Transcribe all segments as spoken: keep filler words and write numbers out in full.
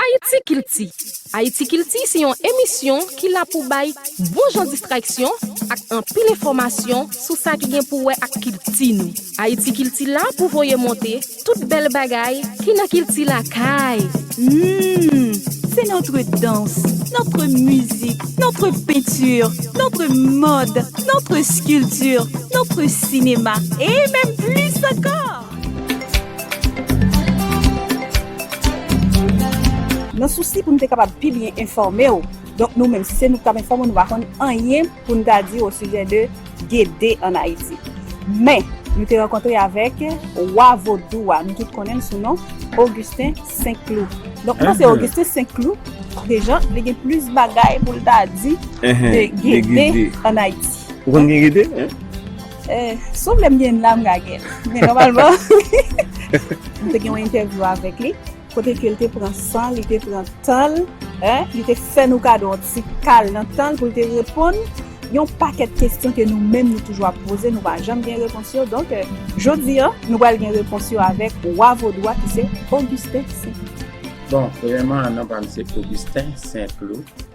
Ayiti Kilti. Ayiti Kilti se yon emisyon ki la pou bay bon jan distraksyon ak anpil enfòmasyon sou sa ki gen pou wè ak kilti nou. Ayiti Kilti la pou voye monte tout bèl bagay ki nan kilti lakay. Hmm, c'est notre danse, notre musique, notre peinture, notre mode, notre sculpture, notre cinéma et même plus encore. Nan sousi pou n te kapab pi byen enfòme w, donk nou menm, si se nou k t ap enfòme w, nou pa konn anyen pou n ta di w o sijè de Gede ann Ayiti. Men, nou te rankontre avèk wa vodou a, nou tout konnen l sou non Augustin Saint-Cloud. Donk, mwen panse Augustin Saint-Cloud, deja, li gen plis bagay pou l ta di de Gede ann Ayiti. Ou konn gen Gede? Eh, si w vle m gen la, m ka gen l. Men nòmalman, m te gen yon entèvyou avèk li, kote ke l te pran san l, li te pran tan l, en, li te fè nou kado yon ti kal nan tan l pou l te reponn yon pakèt kesyon ke nou menm nou toujou ap poze, nou pa janm gen repons yo. Donk, eh, jodi a, nou pral gen repons yo avèk wa vodou a ki se Augustin Saint-Cloud. Bon, premyèman, non pa m se Augustin Saint-Cloud.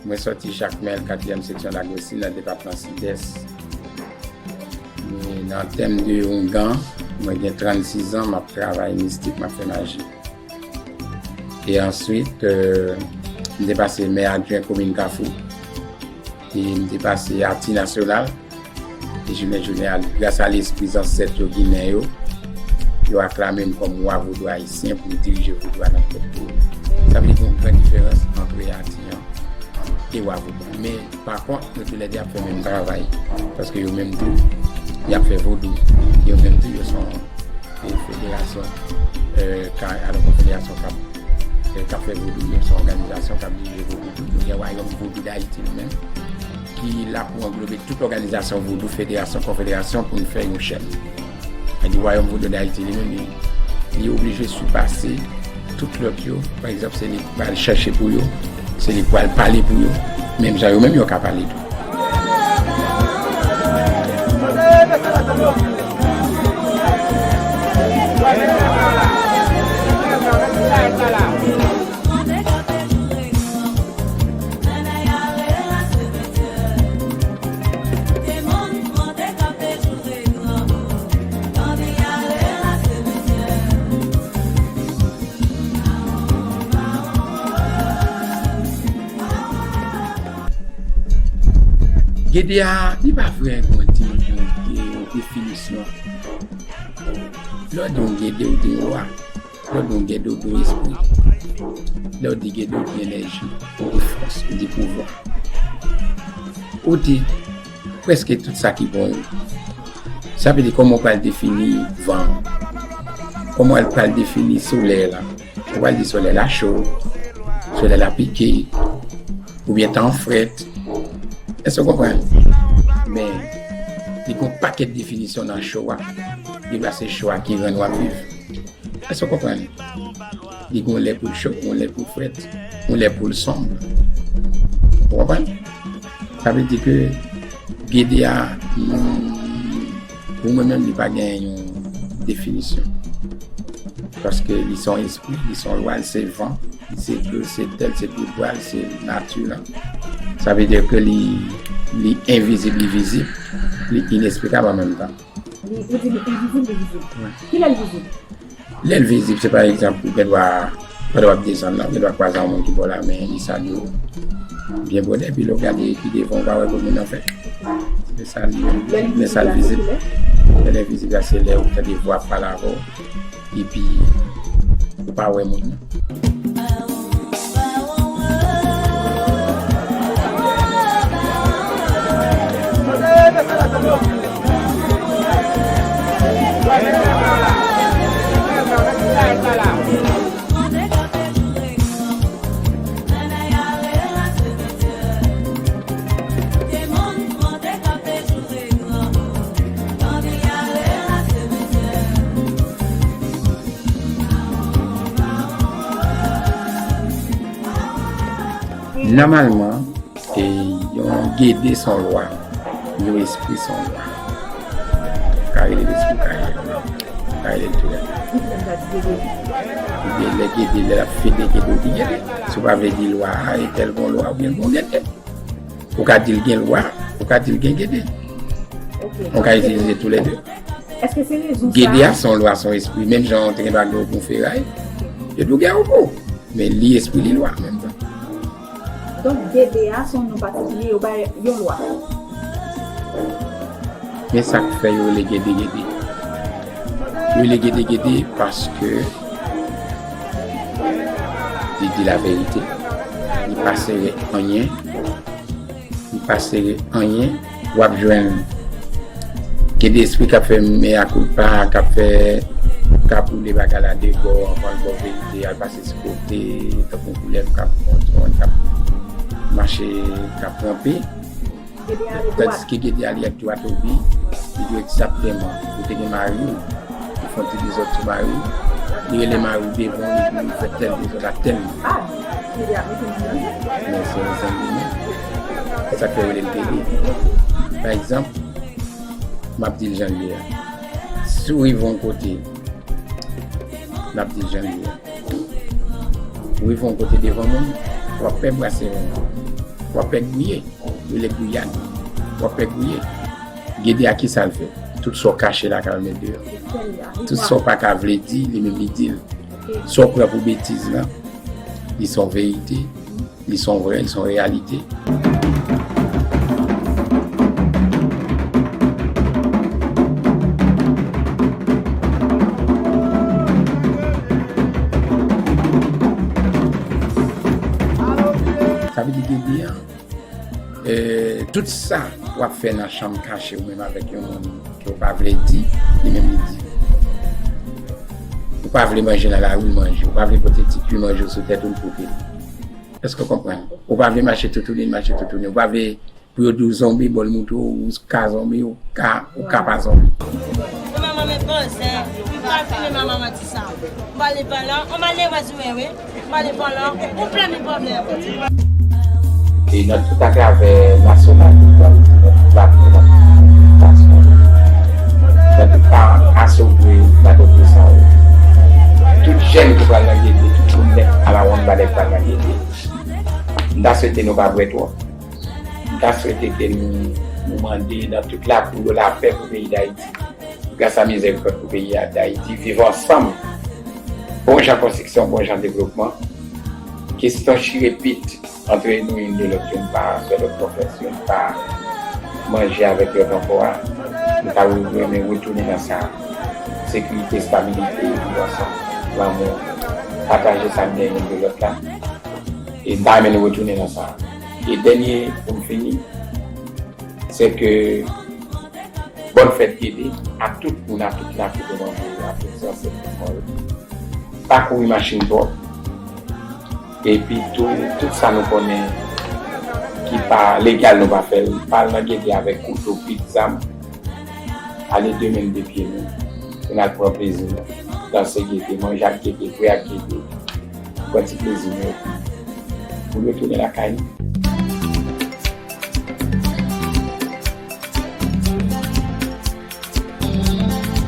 Mwen sòti Jakmèl, katriyèm seksyon Lagostin, nan depatman Sidès. E nan tèm de oungan, mwen gen trannsis an, m ap travay mistik, m ap fè maji. E answit, euh, m te pase mè adjwen komin Kafou. E m te pase ati nasyonal. E jounen jodi a, gras a lespri zansèt yo, Ginen yo, yo aklame m kòm wa vodou ayisyen pou m dirije vodou a nan pwòp peyi m. Sa vle di gen yon gran diferans ant ati an e wa vodou. Men, pa kont, yo toulède ap fè menm travay. Paske yo menm tou, y ap fè vodou. Yo menm tou, yo se yon e federasyon, euh, ka, alò, konfederasyon k ap, euh, k ap fè vodou, yo se yon òganizasyon k ap dirije vodou tou. Nou gen Wayòm Vodou Dayiti nou menm, ki la pou anglobe tout òganizasyon vodou, federasyon, konfederasyon, pou n fè yon chèn. Sa di Wayòm Vodou Dayiti li menm, li, li oblije sipase tout lòt yo. Pa egzanp, se li k pral chèche pou yo, se li k pral pale pou yo, menm jan yo menm yo ka pale tou. Gede a, li pa vrè gen yon de-, yon definisyon. Lè w di yon Gede, ou di yon wa. Lè w di yon Gede, ou di yon espri. Lè w di Gede, ou di enèji, ou di fòs, ou di pouvwa. Ou di prèske tout sa ki bon yo. Sa vle di kòman w pral defini van an? Kòman w pral defini solèy la? Ou pral di solèy la cho, solèy la pike, oubyen tan an frèt. Èske w konprann? Men, li gen yon pakèt definisyon nan cho a. Li pa se cho a ki rann w ap viv. Èske w konprann? Li gen yon lè pou l cho, yon lè pou l frèt, yon lè pou l sonb. Ou konprann? Sa vle di ke Gede a, mm, pou mwen menm, li pa gen yon definisyon. Paske li se yon espri, li se yon lwa, li se van, li se dlo, se tè, li se pouvwa, li se nati lan. Sa vle di ke li, li envizib, li vizib, li inesplikab an menm tan. Li, ou di li envizib, li vizib. Wi. Kilè l vizib? Lè l vizib, se pa egzanp, ou gen dwa, pandan w ap desann la, ou gen dwa kwaze yon moun ki ba w lamen, li salye w byen bonè, epi lè w gade ki devan w, ou pa wè kot moun nan fèt. Se sa l ye. Men sa l vizib. Lè l envizib la, se lè ou tande vwa ap pale avè w, epi ou pa wè moun nan. Nòmalman, e, yon gede se yon lwa, yon espri se yon lwa. Ou ka rele l espri, ou ka rele l lwa. Pa rele l tou lè. Oubyen lè Gede, lè l ap fede Gede, ou di Gede. Si w pa vle di lwa a, e tèl gon lwa, oubyen l gon Gede. Ou ka di l gen lwa, ou ka di l gen Gede. Ou ka itilize toulède. Gede a se yon lwa, se yon espri. Menm jan w te gen dwa gen Ogun Feray, yo di w gen Ogun. Men li espri, li lwa an menm tan. Donk, Gede a se yon non patikilye, yo bay yon lwa. Men sa k fè yo rele Gede Gede. Yo rele Gede Gede paske li di laverite. Li pa sere anyen. Li pa sere anyen. W ap jwenn Gede espri k ap fè mea culpa, k ap fè, k ap woule bagay la debò, anvan l ba w verite, al pase sou kote, tankou koulèv k ap pran, k ap mache, k ap ranpe. Tandiske Gede a li ap dwat obi, li di w egzakteman, ou te gen mari w, ou fè yon ti dezòd sou mari w, li rele mari w devan w, li di w fè tèl dezòd ak tèl moun. Men se yon zanmi men. Se sa k fè yo rele l Gede. Pa egzanp, m ap di l jan l ye a. Si w rive yon kote, n ap di l jan l ye a. Ou rive yon kote devan moun, w ap pè brase yon moun. W ap pè griye. Yo rele griyad. W ap pè griye. Gede a, ki sa l fè? Tout sa w kache la, ka l met deyò. Tout sa w pa ka vle di, li menm li di l. Sa w pran pou betiz lan, li se yon verite, li se yon vrè, li se yon reyalite. Sa vle di Gede a, e, tout sa w ap fè nan chanm kache ou menm avèk yon moun ke w pa vle di, li menm li di. Ou pa vle manje nan lari, l manje. Ou pa vle pote ti kwi manje w sou tèt ou, l pote l. Èske w konprann? Ou pa vle mache toutouni, l mache toutouni. Ou pa vle pou yo di w zonbi, bon, l montre w, ou ka zonbi, ou ka, ou ka pa zonbi. Manman, men panzè, m pa file manman manti sa. M pale pandan, on malewèz ou ye, wi. M pale pandan, ou plen de pwoblèm. E nan tout atravè nasyonalite, nan tout lakou, nan tout nasyon, nan tout pa asogwe, nan tout sa yo. Tout jèn ki pral nan Gede, tout moun nèt alawonn balè ki pral nan Gede. M ta swete nou pa bwè twòp. M ta swete ke nou, nou mande nan tout lakou yo lapè pou peyi Dayiti. Gras a mizèrikòd pou peyi a, Dayiti, viv ansanm. Bon jan konstriksyon, bon jan devlopman. Kesyon chire pit antre nou youn de lòt, youn pa fè lòt konfyans, youn pa manje avèk lòt ankò a, nou ta renmen retounen nan sa. Sekirite, estabilite, viv ansanm, lanmou, pataje sa n gen youn de lòt la. E m ta renmen nou retounen nan sa. E dènye, pou m fini, se ke bòn fèt Gede a tout moun, a tout lakou de Manje, a tout zansèt mwen yo. Pa kouri machin twòp. Epi tou, tout sa nou konnen ki pa legal, nou pa fè l. Pa al nan Gede avèk kouto, pik, zam. Ale de men, de pye nou. Pou n al pran plezi nou. Danse Gede, manje ak Gede, bwè ak Gede. Pran ti plezi nou epi pou nou retounen lakay nou.